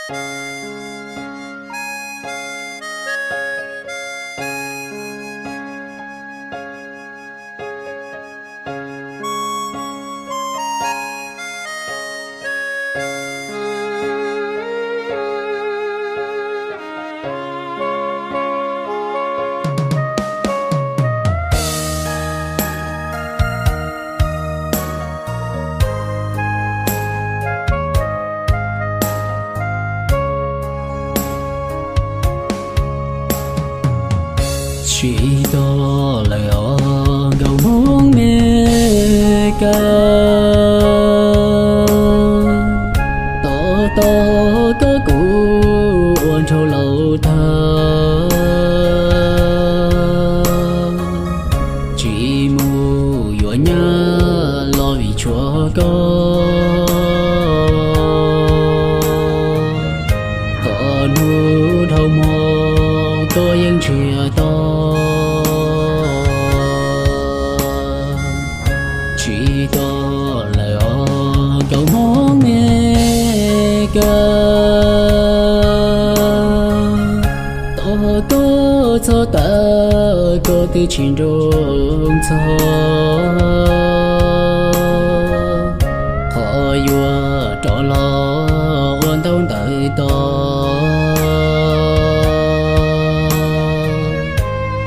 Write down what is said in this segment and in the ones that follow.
Tsis tau lawm os nkauj Hmoob me kawg, tos tos koj kuv ua nraug laus tag, tsis mus yuav nyab los vim tshuav koj. Txog hnub dhau hmo koj yeej nrhiav tau. Tsis tau lawm os nkauj Hmoob me kawg, tos koj txhob tawm, koj twb tsis nroo txog. Qhov yuav rov los ua ntaub ntawv tos,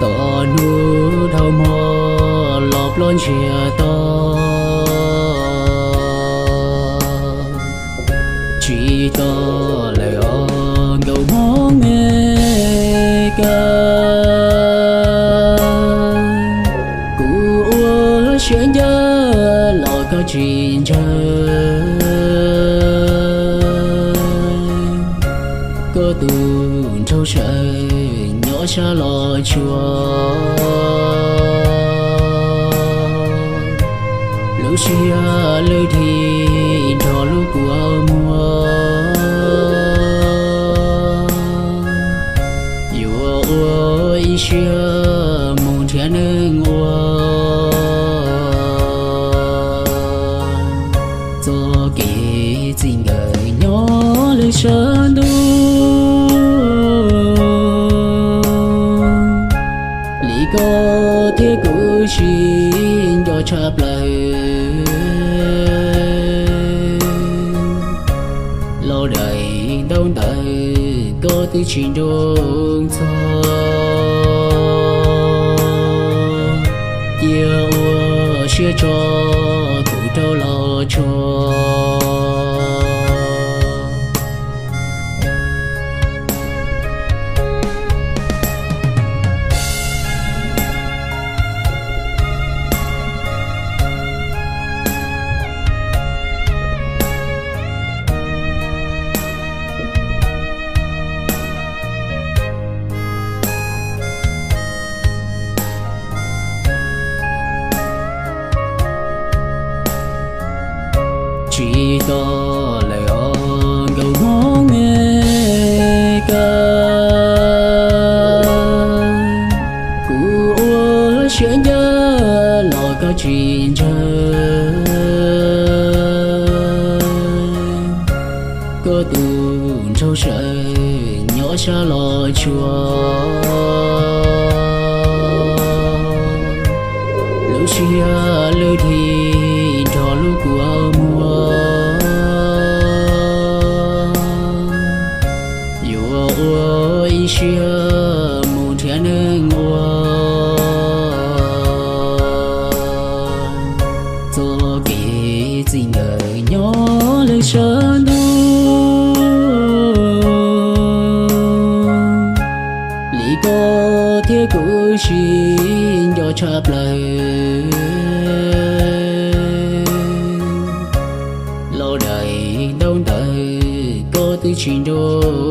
tos hnub dhau hmo los plob ntsiag to. Tsis tau lawm os nkauj Hmoob me kawg, kuv ua siab ncaj los koj tsis ntseeg. Koj tus nraug sawv nyob sab Los Tsuas, lub siab lwj dhim nrog lub kua muag. Yuav ua ib siab mus nrhiav neeg ua, txoj kev txij nkawm nyob lwm sab ntuj. Li koj thiab kuv sib nco tshaj plaws, los daim ntaub ntawv koj twb tsis nroo txog. Cia ua siab tso kuv rau Los Tsuas. Tsis tau lawm os nkauj Hmoob me kawg, kuv ua siab ncaj los koj tsis ntseeg. Koj tus nraug sawv nyob sab Los Tsuas, lub siab lwj dhim nrog lub kua muag. Yuav ua ib siab mus nrhiav neeg ua, txoj kev txij nkawm nyob lwm sab ntuj. Li koj thiab kuv sib nco tshaj plaws, los daim ntaub ntawv koj twb tsis nroo